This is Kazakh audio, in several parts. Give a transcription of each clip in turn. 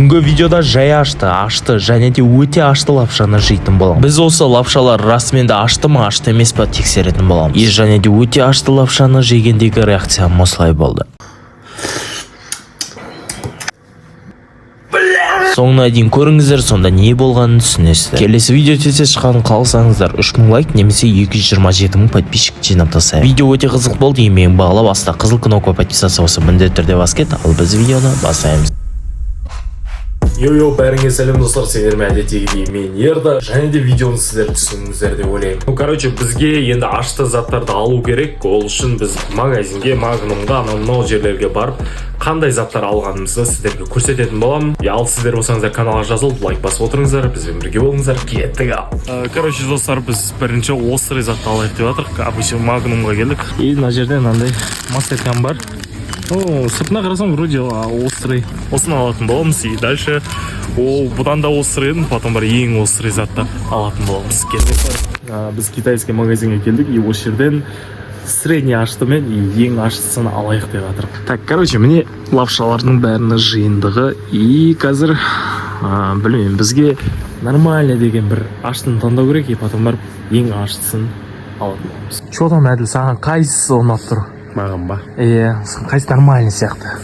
Бүгінгі видеода жай ашты, ашты және де өте ашты лапшаны жейтін боламыз. Біз осы лапшалар расымен де ашты ма, ашты емес па, тексеретін боламыз. И және де өте ашты лапшаны жегендегі реакциям осылай болды. Соңына дейін көріңіздер, сонда не болғанын түсінесіздер. Келесі видео тез шыққанын қаласаңыздар, 3000 лайк немесе 227 мың подписчик жинап тастайық. Видео өте қызық болды, еңбегін бағалап, астына қызыл кнопка подписаться болса, міндетті түрде басып кет. Ал біз видеоны бастаймыз. Йо-йо, бәріңе сәлем, достар! Сендермен әдеттегідей мен, Ерда, және де видеоны сіздер түсіндіңіздер деп ойлаймын. Ну, короче, бізге енді ашты заттарды алу керек. Ол үшін біз магазинге, Магнумға, анау мынау жерлерге барып, қандай заттар алғанымызды сіздерге көрсететін боламын. Ал сіздер болсаңыздар, каналға жазылып, лайк басып отырыңыздар, бізбен бірге болыңыздар. Кеттік! Ал, короче, достар, біз бірінші острый затты алайық деп жатырмық. Обычно Магнумға келдік, и мына жерде мынандай мастеркан бар. Ну, сыртына қарасаң, вроде острый. Осыны алатын боламыз, и дальше ол бұдан да острый еді, потом бір ең острый затты алатын боламыз. Кеттік! Біз китайский магазинге келдік, и осы жерден средний ашты мен и ең аштысын алайық деп жатырмық. Так, короче, міне лапшалардың бәрінің жиындығы, и қазір білмеймін, бізге нормально деген бір аштыны таңдау керек, и потом барып ең аштысын алатын боламыз. Че там, Әділ, саған қайсысы ұнап тұр? Маған ба? Иә, қайсы нормальный сияқты?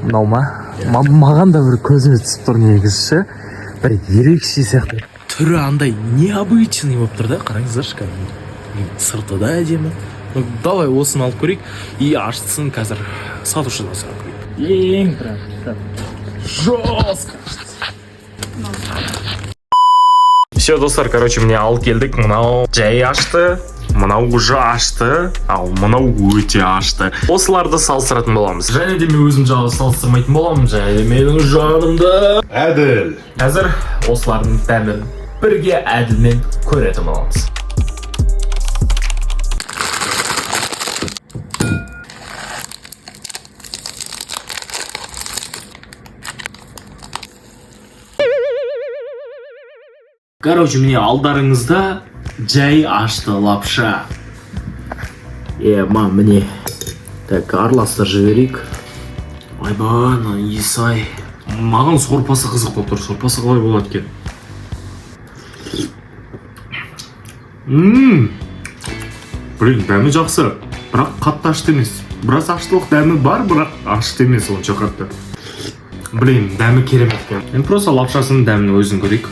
Мынау ма? Маған да бір көзіме түсіп тұр негізі ше. Бір ерекше сияқты. Түрі андай необычный болып тұр да, қараңыздаршы, кәдімгі. Сырты да әдемі. Ну, давай осыны алып көрейік. И аштысын қазір сатушыдан сұрап көрейік. Ең прям жестко. Все, достар, короче, міне алып келдік. Мынау жай ашты, мынау уже ашты, ал мынау өте ашты. Осыларды салыстыратын боламыз. Және де мен өзім жалғыз салыстырмайтын боламын, және де менің жанымда Әділ. Қазір осылардың дәмін бірге Әділмен көретін боламыз. Короче, міне алдарыңызда жай ашты лапша. Е, ма, міне. Так, араластырып жіберейік. Айбай, мына иісі-ай. Маған сорпасы қызық болып тұр. Сорпасы қалай болады екен? Блин, дәмі жақсы. Бірақ қатты ашты емес. Біраз аштылық дәмі бар, бірақ ашты емес онша қатты. Блин, дәмі керемет екен. Енді просто лапшасының дәмін өзін көрейік.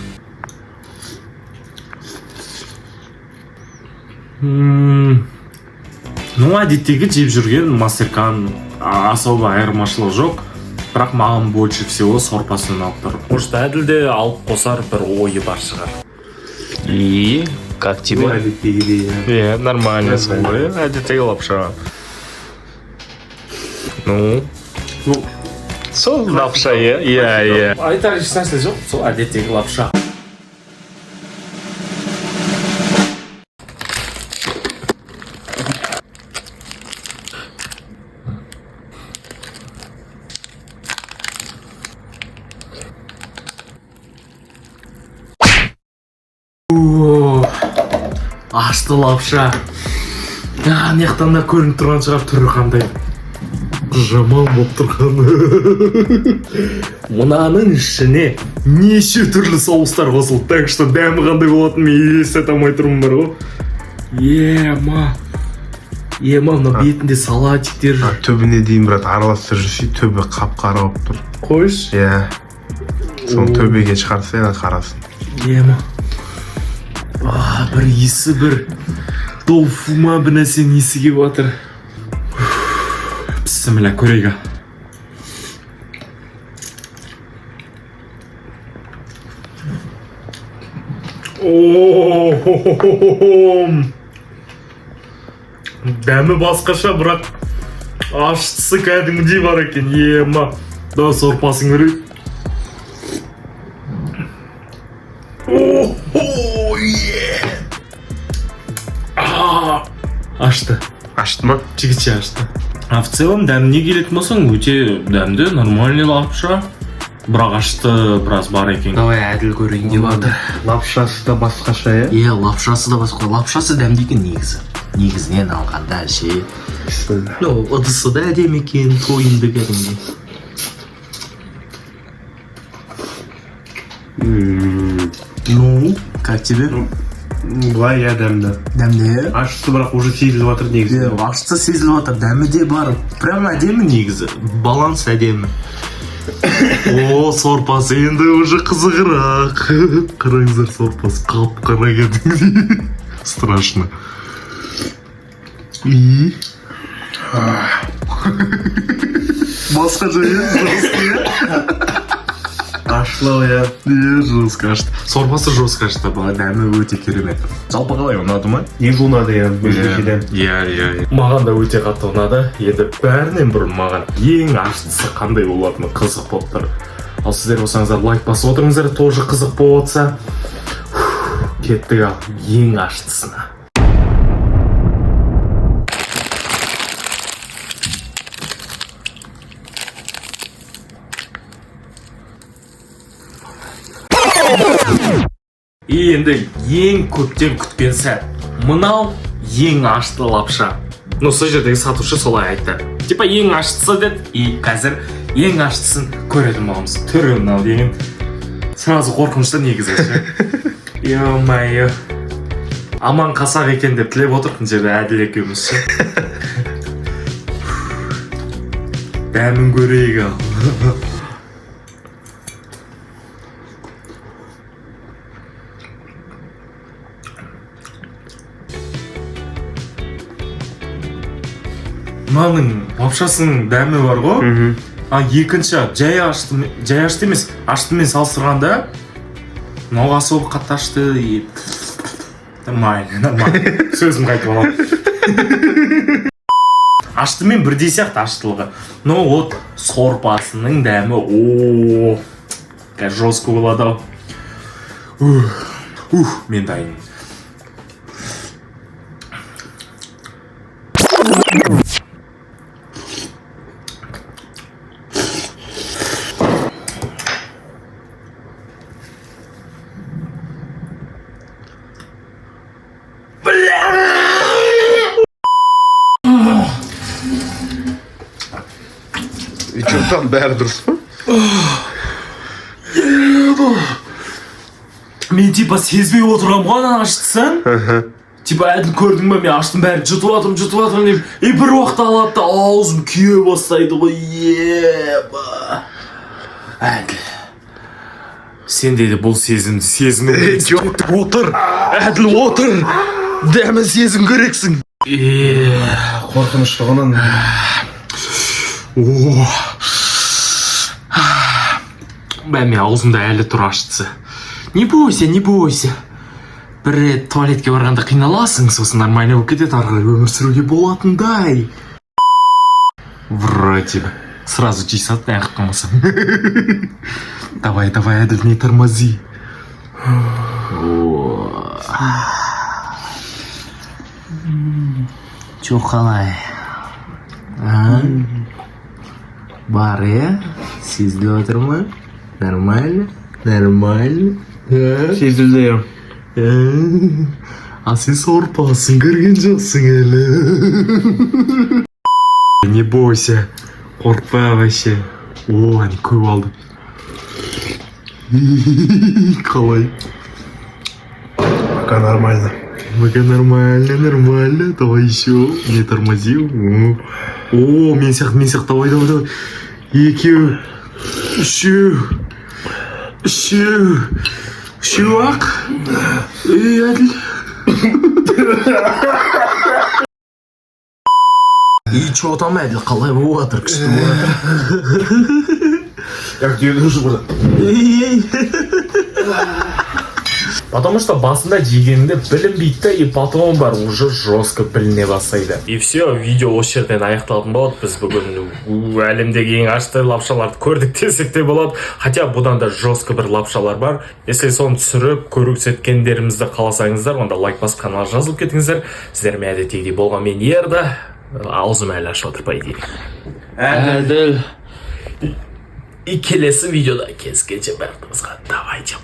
Ну, әдеттегі жеп жүрген мастеркан, особо айырмашылық жоқ. Бірақ маған больше всего сорпасы ұнап тұр. Может, Әділ де алып қосар бір ойы бар шығар. И как тебе? Әдеттегідей. Иә, нормально солай. Әдеттегі лапша. Ну, Ну, сол лапша, иә, иә, иә. Айтар ешнәрсе жоқ, сол әдеттегі лапша. О, ашты лапша. Ана жақтан да көрініп тұрған шығар, түрі қандай жаман болып тұрғаны. Мынаның ішіне неше түрлі соустар қосылды, так что дәмі қандай болатынын мен елестете алмай тұрмын бар ғой. Ема, ема, мына бетінде салатиктер жүр. Түбіне дейін, брат, араластырып жүрсе, түбі қап қара болып тұр. Қойшы. Иә. Соны төбеге шығарса, енді қарасын. Ема, бір иісі, бір тофу ма, бір нәрсенің иісі келіп жатыр. Бісміллә, көрейік. О, дәмі басқаша, бірақ аштысы кәдімгідей бар екен. Ема, да, сорпасын көрейік. О, е. Ашты. Ашты ма? Жігітше ашты. А в целом дәміне келетін болсаң, өте дәмді, нормальный лапша, бірақ ашты біраз бар екен. Давай, Әділ көрейін деп жатыр. Лапшасы да басқаша, иә? Иә, лапшасы да басқа. Лапшасы дәмді екен негізі. Негізінен алғанда ше. Бісміллә. Ну, ыдысы да әдемі екен, тойымды кәдімгідей. Ну, как тебе? Былай, иә, дәмді. Дәмді. Ашысы, бірақ, уже сезіліп жатыр негізі. Иә, ашысы сезіліп жатыр, дәмі де бар. Прям әдемі негізі. Баланс әдемі. О, сорпасы енді уже қызығырақ. Қараңыздар, сорпасы қап қара кәдімгідей. Страшно. И басқа жайы жестко, иә? Ашылау, иә. Иә, жестко ашты. Сорпасы жестко ашты, былай дәмі өте керемет. Жалпы қалай, ұнады ма? Негізі ұнады, иә, өзгеше дәм. Иә, маған да өте қатты ұнады. Енді бәрінен бұрын маған ең аштысы қандай болатыны қызық болып тұр. Ал сіздер болсаңыздар, лайк басып отырыңыздар, тоже қызық болып отырса. Фух, кеттік ал ең аштысына. И енді ең көптен күткен сәт. Мынау ең ашты лапша. Ну, сол жердегі сатушы солай айтты, типа ең аштысы деді. И қазір ең аштысын көретін боламыз. Түрі мынау деген сразу қорқынышты негізі ше. Ё-моё, аман қалсақ екен деп тілеп отырмық мына жерде Әділ екеуміз ше. Дәмін көрейік ал. Мынаның лапшасының дәмі бар ғой. А екінші жай ашты, жай ашты емес, аштымен салыстырғанда мынау особо қатты ашты. И нормально, нормально, сөзім қайтып аламын. Аштымен бірдей сияқты аштылығы, но вот сорпасының дәмі, о, қазір жестко болады ау. Ух, ух, мен дайынмын. И че там, бәрі дұрыс па? Мен типа сезбей отырғанмын ғой ана аштысын. Типа, Әділ, көрдің ба, мен аштым, бәрін жұтып жатырмын, жұтып жатырмын деп. И бір уақытта алады да, аузым күйе бастайды ғой. Еба, Әділ, сен де бұл сезімді сезіну керексің. Жоқ, отыр, Әділ, отыр, дәмін сезін керексің. Е, Қорқыныштығынан. О, бә, мен аузымда әлі тұр аштысы. Не бойся, не бойся, бір рет туалетке барғанда қиналасың, сосын нормально болып кетеді, ары қарай өмір сүруге болатындай. Вроде бы сразу жей салды аяқ қалмасам. Давай, давай, Әділ, не тормози. О. Че, қалай? А? Бар, иә, сезіліп отыр ма? Нормально, нормально, а? Сезілді, иә. А сен сорпасын көрген жоқсың әлі. Не бойся, қорықпа вообще. О, әне көп алды. Қалай? Пока нормально. Пока нормально, нормально. Давай еще. Не тормози. О, о, мен сияқты, мен сияқты. Давай, давай, давай. Екеу, үшеу, үшеу, үшеу ақ. Ей, Әділ. И че там, Әділ, қалай болып жатыр? Күшті болып жатыр. Я где уже burada. Ей, ей. Потому что басында жегенінде білінбейді да, и потом бар уже жестко біліне бастайды. И все, видео осы жерден аяқталатын болады. Біз бүгін әлемдегі ең ашты лапшаларды көрдік десек те болады. Хотя бұдан да жестко бір лапшалар бар. Если соны түсіріп көрсеткендерімізді қаласаңыздар, онда лайк басып, каналға жазылып кетіңіздер. Сіздермен әдеттегідей болған мен, Ерда. Аузым әлі ашып отыр, по идее. Әділ. И келесі видеода кездескенше барлықтарыңызға давайте.